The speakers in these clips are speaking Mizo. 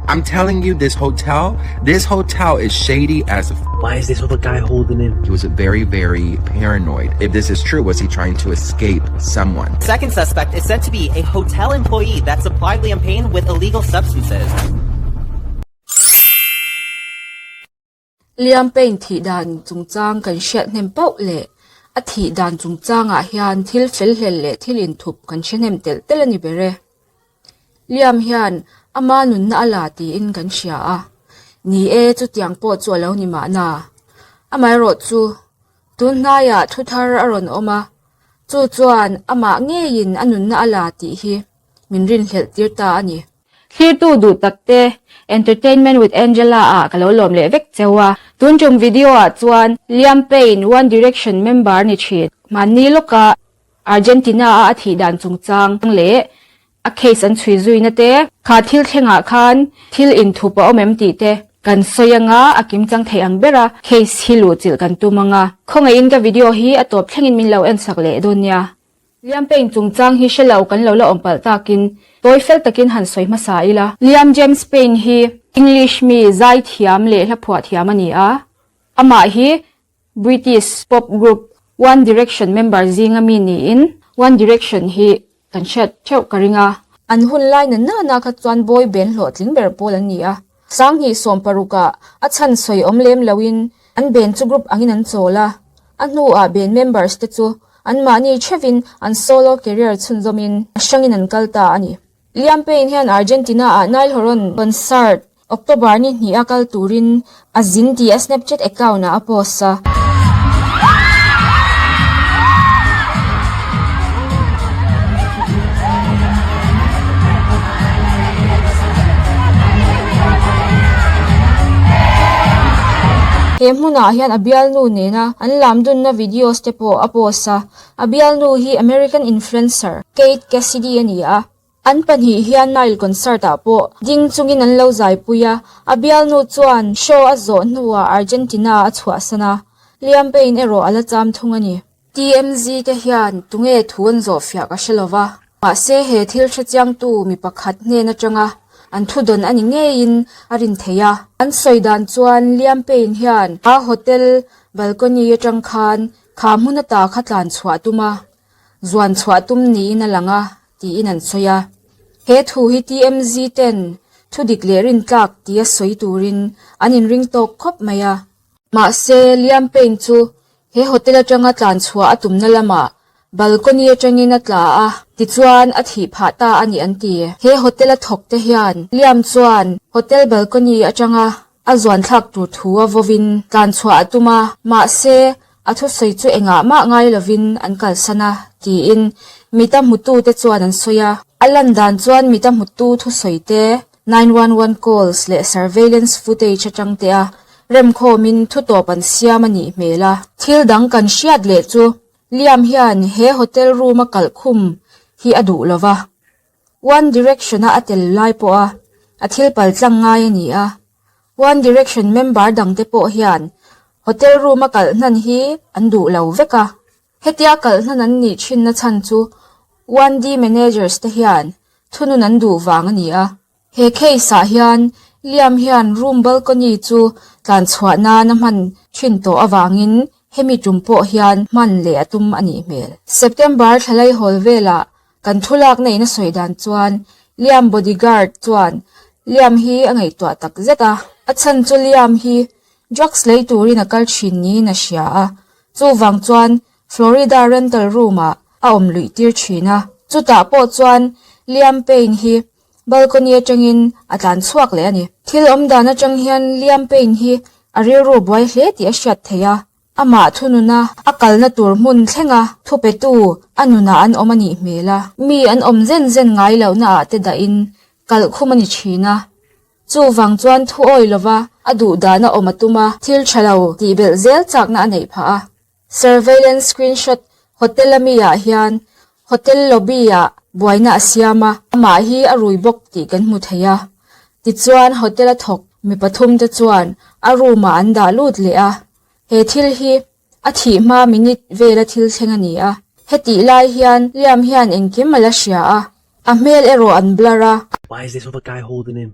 I'm telling you this hotel, this hotel is shady as f. Why is this other guy holding him? He was very, very paranoid. If this is true, was he trying to escape someone? Second suspect is said to be a hotel employee that supplied Liam Payne with illegal substances. Liam Payne thih dan chungchang kan hriat hnem pauh leh a thih dan chungchangah hian thil felhlel leh thil inthup kan hre hnem telh telh a ni ber e. Liam hian ama nunna a la tiin kan hria a, ni e chutiang pawh chu a lo ni mahna. Amaherawh chu tun hnaiah thu thar a rawn awm a, chu chuan amah ngeiin a nunna a la tih hi min rinhlelh tir ta a ni. Thlirtu duh tak te, Entertainment with Angela ah ka lo lawm leh vek cheu a. Tun tum video ah chuan Liam Payne One Direction member ni thin. Mahni lawka Argentina a a thih dan chungchang leh a case an chhui zuina te, kha thil thlengah khan thil inthup a awm em tih te kan sawi anga a kimchang theih ang bera case hi luhchilh kan tum anga. Khawngaihin ka video hi a tawp thlengin min lo ensak leh dawn nia. Liam Payne chungchang hi hre lo kan lo la awm palh takin tawi fel takin han sawi hmasa ila. Liam James Payne hi English mi zaithiam leh hlaphuah thiam a ni a, amah hi British pop group One Direction member zinga mi niin One Direction hi kan hriat theuh ka ring a. An hun lai na nana kha chuan boy band hlawhtling ber pawl an ni a, Sanghnih sawmparukah a chhan sawi awm lem loin an band chu group angin an chawl a, a hnuah band members te chu anmahni theuhin an solo career chhunzawmin a hrangin an kal ta a ni. Liam Payne hian Argentina-ah Nile Horan concert October ni hnih a kal turin a zin tih a Snapchat account-ah a post a. He hmunah hian a bialnu nena an lam dunna videos te pawh a post a, a bialnu hi American influencer Kate Cassidy a ni a. An pahnih hian Nile concert ah pawh ding chungin an lo zaipui a, a bialnu chuan show a zawh hnuah Argentina a chhuahsan a, Liam Payne erawh a la cham thung a ni. TMZ te hian tunge thu an zawh fiah ka hre lova, mahse he thil hrechiangtu mi pakhat hnen atanga an thu dawn a ni ngeiin a rin theih a. An sawi dan chuan Liam Payne hian a hotel balcony atang khan kha hmun ata kha tlan chhuah tum a, zuan chhuah tum niin a lang a, tiin an sawi a. He thu hi TMZ ten thu dik leh rintlak tia sawi turin an inring tawk khawp mai a. Mahse, Liam Payne chu he hotel atanga tlan chhuah a tumna lamah balcony atangin a tla a, tichuan a thih phah ta a ni an ti. He hotel a thawk te hian Liam chuan hotel balcony atanga a zuan thlak tur thu a vawin tlan chhuah a tum a, mahse, a thusawi chu engah mah ngai lovin an kalsan a, tiin mita hmutute chuan an sawi a. A lan dan chuan mita hmutu thusawi te, 911 calls leh surveillance footage atang te a remkhawmin thutawp an siam a nih hmel a. Thil dang kan hriat leh chu Liam hian he hotel room a kalh khum hi a duh lo va, One Direction-a a tel lai pawha a thil pal tlang ngai a ni a. One Direction member dangte pawh hian hotel room a kalh hnan hi an duh lo vek a. Hetia kalh hnan an nih thinna chhan chu One D managers te hian thunun an duh vang a ni a. He case ah hian Liam hian room balcony chu tlan chhuah nan a hman thin tawh avangin hemi tum pawh hian hman leh a tum a nih hmel. September thlalai hawl velah kan thulakna in a sawi dan chuan Liam bodyguard chuan Liam hi a ngaihtuah tak zet a. A chhan chu Liam hi drugs lei turin a kal thin niin a hria a, chuvang chuan Florida rental room ah a awm luih tir thin a. Chutah pawh chuan Liam Payne hi Balcony atangin a tlan chhuak leh a ni. Thil awm dan atang hian Liam Payne hi a rilru buai hle tih a hriat theih a, amah thununa a kalna tur hmun thlenga thupetu a nunah an awm a nih hmel a. Mi an awm zen zen ngai lohna ah te dahin kalh khum a ni thin a. Chuvang chuan thu awi lova a duh dan a awm a tum a, thil tha lo tih belh zel chakna a neih phah a. Surveillance screenshot Hotel a mi ah hian hotel lobby ah buaina a siam a, amah hi a rui bawk tih kan hmu thei a. Tichuan hotel a thawk mi pathum te chuan a room ah an dah lut leh a, he thil hi a thih hma minute vela thil thleng a ni a. Hetih lai hian Liam hian engkim a la hria a, a hmel erawh an blur a. Why is this other guy holding him?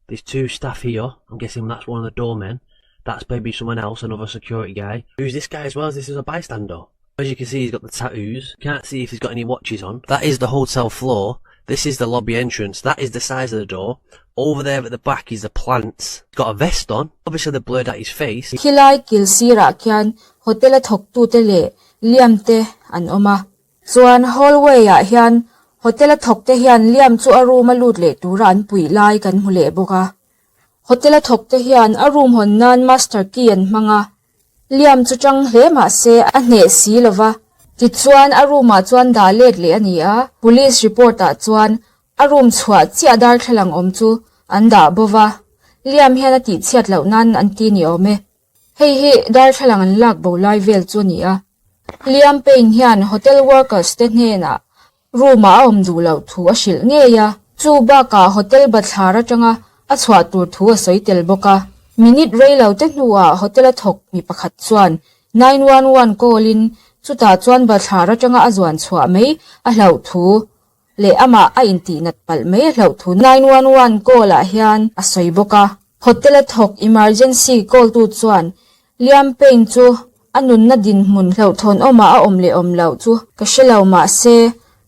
There's two staff here. I'm guessing that's one of the doormen. That's maybe someone else, another security guy. Who's this guy as well? This is a bystander. As you can see, he's got the tattoos. Can't see if he's got any watches on. That is the hotel floor. This is the lobby entrance. That is the size of the door. Over there at the back is the plants. He's got a vest on. Obviously they blurred out his face. Khilai kil sirah khian hotel a thawktute leh Liam te an awm a. Chuan hallway ah hian hotel a thawk te hian Liam chu a room a lut leh tura an puih lai kan hmu leh bawk a. Hotel a thawk te hian a room hawn nan master key an hmang a, Liam chu tang hle mah se a hneh si lo va. Tichuan a room ah chuan dah let leh a ni a, police report ah chuan a room chhuah chiah darthlalang awm chu an dah bo va, Liam hian a tihchhiat loh nan an ti ni awm e. Hei hi darthlalang an lak bo lai vel chu a ni a. Liam Payne hian hotel workers te hnenah room ah a awm duh loh thu a hrilh ngei a, chu bakah hotel bathlar atanga a chhuah tur thu a sawi tel bawk a. Minute reilo te hnuah hotel a thawk mi pakhat chuan 911 call in chutah chuan bathlar atanga a zuan chhuah mai a hlauh thu leh amah a intihnat palh mai a hlauh thu 911 call ah hian a sawi bawk a. Hotel a thawk emergency call tu chuan Liam Payne chu a nunna dinhmun hlauhthawn awmah a awm leh awm loh chu ka hre lo mahse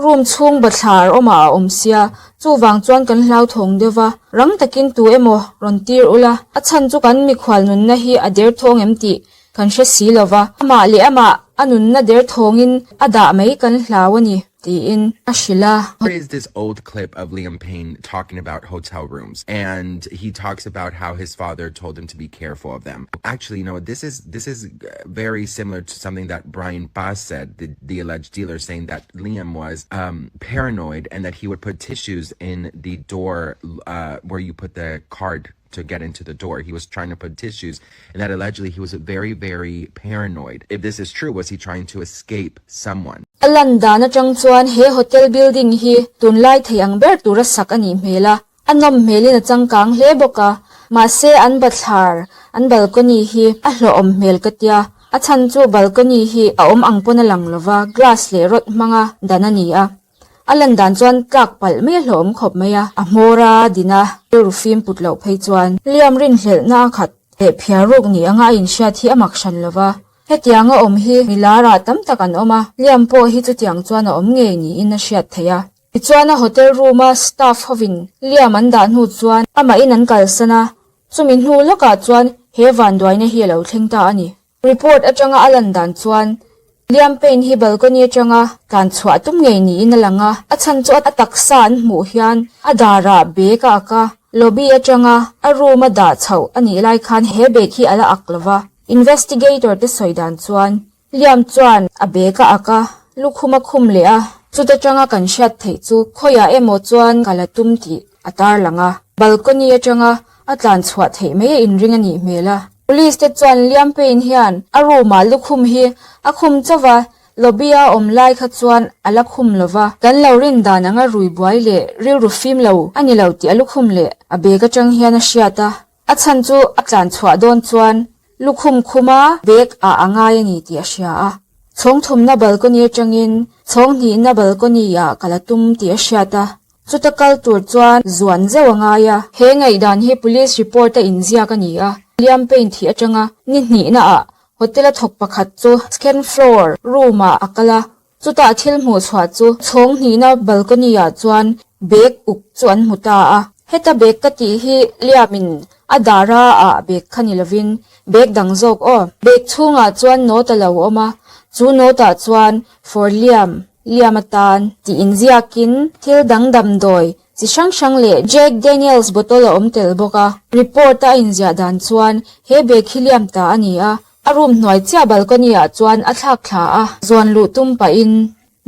room chhung bathlar awmah a awm sia chuvang chuan kan hlauthawng deuh va rang takin tu emaw rawn tir ula a chhan chu kan mikhual nunna hi a derthawng em tih kan hre si lo va amah leh amah a nunna derthawngin a dah mai kan hlau a ni. Tiin a hrilh a. There is this old clip of Liam Payne talking about hotel rooms and he talks about how his father told him to be careful of them. Actually, you know what, this is this is very similar to something that Brian Paz said, the, the alleged dealer, saying that Liam was um, paranoid and that he would put tissues in the door uh, where you put the card to get into the door. He was trying to put tissues, and that allegedly he was very, very paranoid. If this is true, was he trying to escape someone? A lan dan atang chuan he hotel building hi tunlai thei ang ber tura sak a nih hmel a, a nawm hmelin a changkang hle bawk a, mahse an bathlar, an balcony hi a hlawhawm hmel ka tia, a chhan chu balcony hi a awm ang pawn a lang lova, glass leh rod hmanga dan a ni a. A lan dan chuan tlak palh mai a hlawhawm khawp mai a, a hmawr a din a, rilru fim put loh phei chuan Liam rinhlelhna a khat leh phiar ruk ni anga a inhriat hi a mak hran lo va. Hetiang a awm hi mi larah tam tak an awm a, Liam pawh hi chutiang chuan a awm ngei niin a hriat theih a. Tichuan a hotel room a staff hovin Liam an dah hnu chuan amahin an kalsan a, chumi hnu lawkah chuan he vanduaina hi a lo thleng ta a ni. Report atanga a lan dan chuan Liam Payne hi balcony atanga tlan chhuah tum ngei niin a lang a, a chhan chu a taksa an hmuh hian a darah bag a ak a, lobby atanga a room a dah chhoh a nih lai khan he bag hi a la ak lo va. Investigator te sawi dan chuan Liam chuan a bag a ak a, lukhum a khum leh a, chuta tanga kan hriat theih chu khawiah emaw chuan kal a tum tih a tarlang a, balcony atanga a tlan chhuah theih mai a inring a nih hmel a. Police te chuan Liam Payne hian a room ah lukhum hi a khum chauh a, lobby a awm lai kha chuan a la khum lo va, kan lo rin dan anga rui buai leh rilru fim lo a ni lo tih a lukhum leh a bag atang hian a hriat a, a chhan chu a tlan chhuah dawn chuan lukhum khuma bag ah a ngai a ni tih a hria a. Chhawng thumna balcony atangin chhawng hnihna balcony ah ka la tum tih a hriat a. Chuta kal tur chuan zuan zeuh a ngai a. He ngaihdan hi police report a inziak a ni a. Liam Payne thih atanga ni hnihna ah hotel a thawk pakhat chu second floor room ah a kal a. Chutah thil hmuh chhuah chu chhawng hnihna balcony ah chuan bag uk chu an hmu ta a. Heta bag ka tih hi Liam in a dara ah bag kha ni lovin bag dang zawk aw. Bag chhungah chuan note a lo awm a, chu note ah chuan for Liam Liam atan tih inziakin thil dang damdawi chi hrang hrang leh Jack Daniels bottle a awm tel bawk a. Report a inziah dan chuan he bag hi liam ta a ni a, a room hnuai chiah balcony ah chuan a thlak thla a, zuan luh tum pahin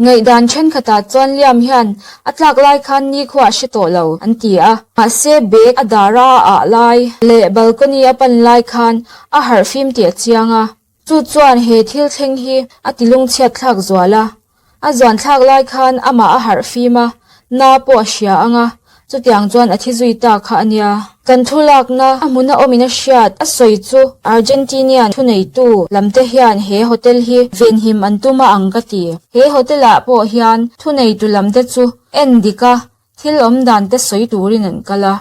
ngaihdan thenkhatah chuan Liam hian a tlak lai khan nikhua a hre tawh lo an ti a, mahse bag a dara a ah lai leh balcony a pan lai khan a harh fim tih a chiang a. Chu chuan he thil thleng hi a ti lungchhiat thlak zual a, a zuan thlak lai khan amah a harh fim a, na pawh a hria ang a, chutiang chuan a thi zui ta kha a nia. Kan thu lakna a hmuna awmin a hriat a sawi chu Argentinian thuneitu lamte hian he hotel hi venhim an tum a ang ka ti. He hotel ah pawh hian thuneitu lamte chu en dik a, thil awm dan te sawi turin an kal a.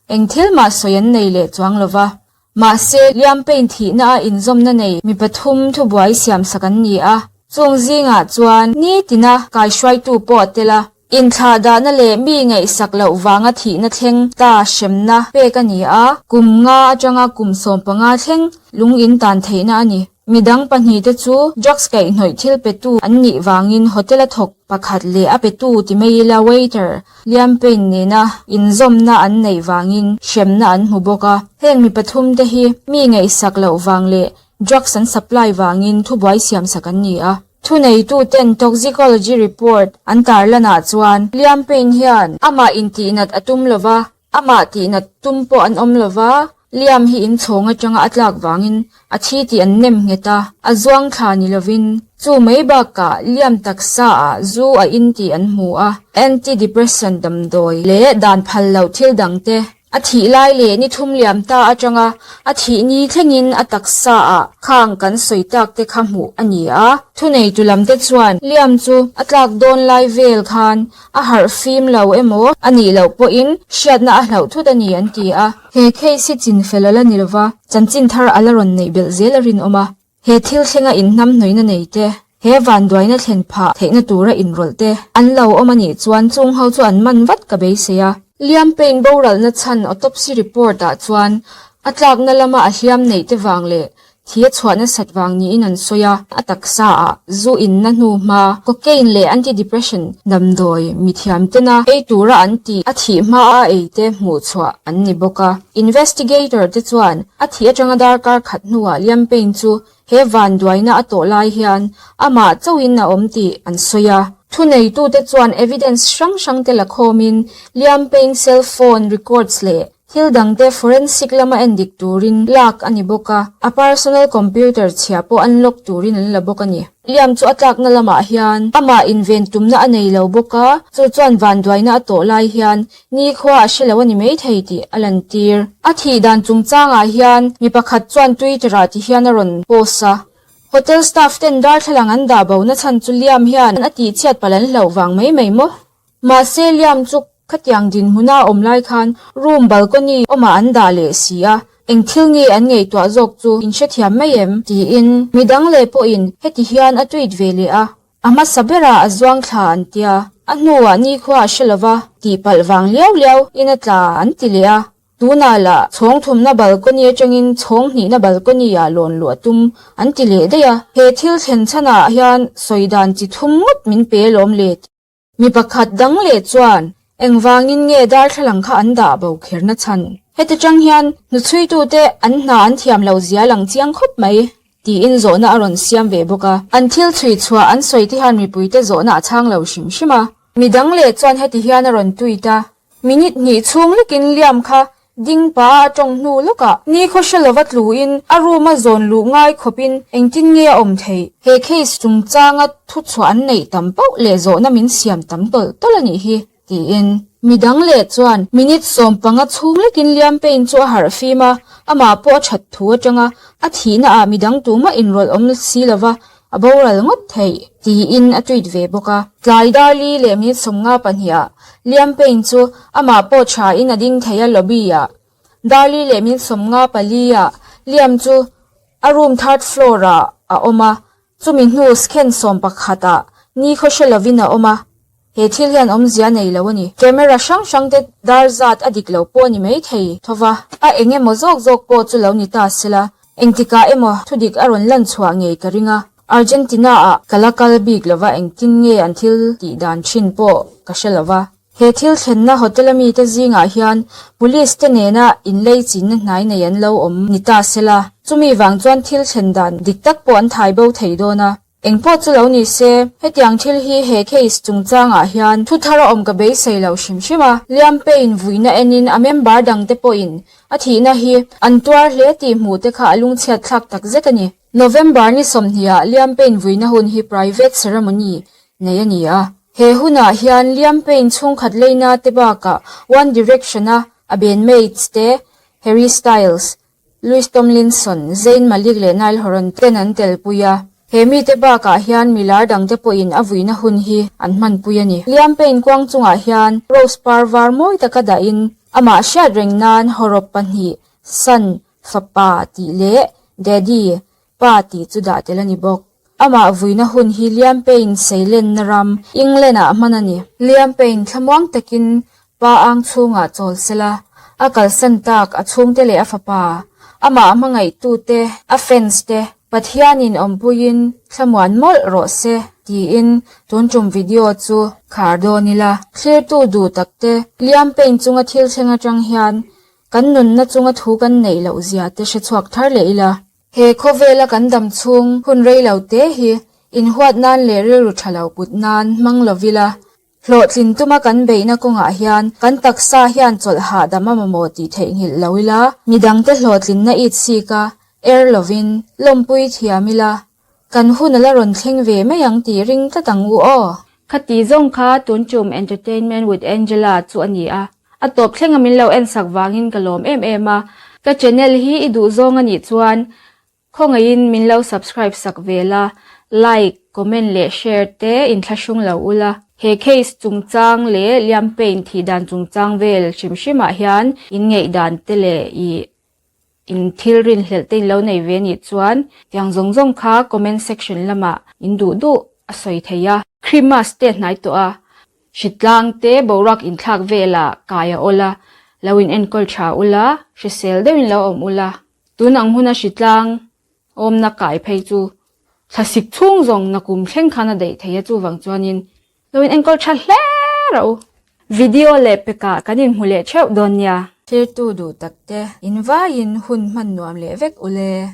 Eng thil mah sawi an nei leh chuang lo va. Mahse, Liam Payne thihna a inzawmna nei mi pathum thubuai siamsak an ni a. Chung zingah chuan nitina kaihruaitu pawh a tel a. Inthlahdahna leh mi ngaihsak loh vanga thihna thleng ta hremna pek a ni a, kum nga atanga kum 15 thleng lung in tan theihna a ni. Midang pahnihte chu drugs kaihhnawih thil petu an nih vangin hotel a thawk pakhat leh a petu ti mai ila waiter Liam Payne nena inzawmna an neih vangin hremna an hmu bawk a. Heng mi pathumte hi mi ngaihsak loh vang leh drugs an supply vangin thubuai siamsak an ni a. Thuneituten toxicology report an tarlanah chuan Liam Payne hian amah intihnat a tum lova, amah tihnat tum pawh an awm lova, Liam hi inchhawng atanga a tlak vangin a thi tih an nem nghet a, a zuang thla ni lovin chu mai bakah Liam taksa ah zu a in tih an hmu a, antidepressant damdawi leh dan phal loh thil dangte A thih lai leh ni thum liam ta atanga a thih ni thlengin a taksa ah khang kan sawi tak te kha hmuh a ni a. Thuneitu lam te chuan Liam chu a tlak dawn lai vel khan a harh fim lo emaw a nih loh pawhin hriatna a hlauh thut a ni an ti a. He case hi chinfel a la ni lova, chanchin thar a la rawn neih belh zel a rinawm a. He thil thlenga inhnam hnuina nei te, he vanduaina thlen phah theihna tura inrawlh te an lo awm a nih chuan chung ho chu an man vat ka beisei a. Liam Payne boralna chhan autopsy report ah chuan a tlakna lama a hliam neih te vang leh thi a chhuah nasat vang niin an sawi a, a taksa ah zu inna hnu hma cocaine leh anti-depression damdawi mithiam tena ei tura an tih a thih hma a ei te hmuh chhuah an ni bawk a. Investigator te chuan A thih atanga darkar khat hnuah Liam Payne chu he vanduaina a tawh lai hian amah chauhin a awm tih an sawi a. Thuneitute chuan evidence hrang hrangte la khawmin Liam Payne cell phone records leh thil dangte forensic lama endik turin lak a ni bawk a, a personal computer chhia pawh unlock turin an la bawk a ni. Liam chu a tlakna lamah hian amah inven tumna a nei lo bawk a, chu chuan vanduaina a tawh lai hian Nikhua a hre lo a ni maithei tih a lantir. A thih dan chungchangah hian mi pakhat chuan Twitter-ah ti hian a rawn post a, Hotel staff ten darthlalang an dah bo na chhan chu Liam hian a tihchhiat palh an hlauh vang mai mai maw? Mahse Liam chu khatiang dinhmuna a awm lai khan room balcony awmah an dah leh si a, eng thil nge an ngaihtuah zawk chu in hrethiam mai em? tiin midang leh pawhin heti hian a tweet ve leh a. A hmasa berah a zuang thla an tia, a hnuah nikhua a hre lova, tihpalh vang liau liau in a tla an ti leh a. Tunah lah chhawng thumna balcony atangin chhawng hnihna balcony ah lawn luh a tum an ti leh daih a. He thil thlen chhanah hian sawi dan chi thum ngawt min pe lawm le. Mi pakhat dang leh chuan engvangin nge darthlalang kha an dah bo kherna chhan? Heti chang hian hnuchhuitute an hna an thiam lo zia lang chiang khawp mai tiin zawhna a rawn siam ve bawk a. An thil chhui chhuah an sawi te hian mipuite zawhna a chhang lo hrim hrim a. Mi dang leh chuan heti hian a rawn tweet a, Minute hnih chhung lekin Liam kha Ding pa a tawng hnu lawkah ni khaw hre lova tluin a room a zawn luh ngai khawpin engtin nge a awm theih? He case chungchanga thuchhuah an neih tam pauh leh zawhna min siam tam tawlh tawlh a nih hi, tiin. Midang leh chuan minute 15 chhung lekin Liam Payne chu a harh fim a, amah pawh a that thu atanga a thihna ah midang tumah inrawlh awm si lova a boral ngawt theih, tiin a tweet ve bawk a. Tlai Darli leh minute 52 ah Liam Payne chu amah pawh thain a ding thei a lobby ah. Darli leh minute 54 ah Liam chu a room third floor ah a awm a, chumi hnu second 11 ah nikhaw hre lovin a awm a. He thil hian awmzia nei lo a ni. Camera hrang hrang te dar zat a dik lo pawh a ni mai thei tho va, a eng emaw zawk zawk pawh chu lo ni ta sela, engtikah emaw thudik a rawn lan chhuah ngei ka ring a. Argentina ah ka la kal bik lova engtin nge an thil tih dan thin pawh ka hre lova. He thil thlenna hotel a mite zingah hian police te nena inlei chinna hnai nei an lo awm ni ta sela, chumi vang chuan thil thlen dan dik tak pawh an thai bo thei dawn a. Engpawh chu lo ni se, hetiang thil hi he case chungchangah hian thu thar a awm ka beisei lo hrim hrim a. Liam Payne vuina enin a member dangte pawhin a thihna hi an tuar hle tih hmuh te kha a lungchhiat thlak tak zet a ni. November ni 20 ah Liam Payne vuina hun hi private ceremony nei a ni a. He hunah hian Liam Payne chhungkhat leina te bakah One Direction-a a bandmates te Harry Styles, Louis Tomlinson, Zayn Malik leh Niall Horan ten an telpui a. He mite bakah hian milar dangte pawhin a vuina hun hi an hmanpui a ni. Liam Payne kuang chungah hian rose par var mawi taka dahin amah hriat reng nan hawrawp pahnih, Son, fapa, tih leh Daddy, pa, tih chu dah tel a ni bawk. Amah vuina hun hi Liam Payne seilenna ram, England-ah hman a ni. Liam Payne thlamuang takin Pa ang chhungah chawl sela, a kalsan tak a chhungte leh a fapa, amah hmangaihtute, a fans te, Pathianin awmpuiin thlamuan mawlh rawh se tiin tun tum video chu khar dawn ila. Thlirtu duh takte, Liam Payne chunga thil thleng atang hian kan nunna chunga thu kan neih loh zia te hrechhuak thar leh ila. He khawvela kan dam chhung hun rei lo te hi inhuat nan leh rilru tha lo put nan hmang lovila, Hlawhtlin tuma kan beihna kawngah hian kan taksa hian chawlh hahdam a mamawh tih theihnghilh lo ila, midangte hlawhtlinna it sik a, er lovin, lawmpui thiam ila, kan hun a la rawn thleng ve mai ang tih ring tlat ang u aw. Khati zawng kha tun tum Entertainment with Angela chu a ni a, a tawp thlenga min lo ensak vangin ka lawm em em a, ka channel hi i duh zawng a nih chuan Khawngaihin min lo subscribe sak ve la, like, comment leh share te inthlahrung lo ula. He case chungchang leh Liam Payne thih dan chungchang vel hrim hrim ah hian in ngeih dan te leh ih in thil rinhlelh te in lo nei ve nih chuan tiang zawng zawng kha comment section lamah in duh duh a sawi thei a. Christmas te a hnai tawh a, hritlang te boruak inthlak velah kai a awl a, lo in enkawl tha ula, hrisel deuhin lo awm ula. Tun ang huna hritlang awmna kai phei chu thlasik chhung zawng nakum thleng khan a daih thei a, chuvang chuanin lo in enkawl tha hle rawh u. Video leh pekah kan inhmu leh theuh dawn nia. Thirtu duh takte, in vaiin hun hman nuam leh vek ule.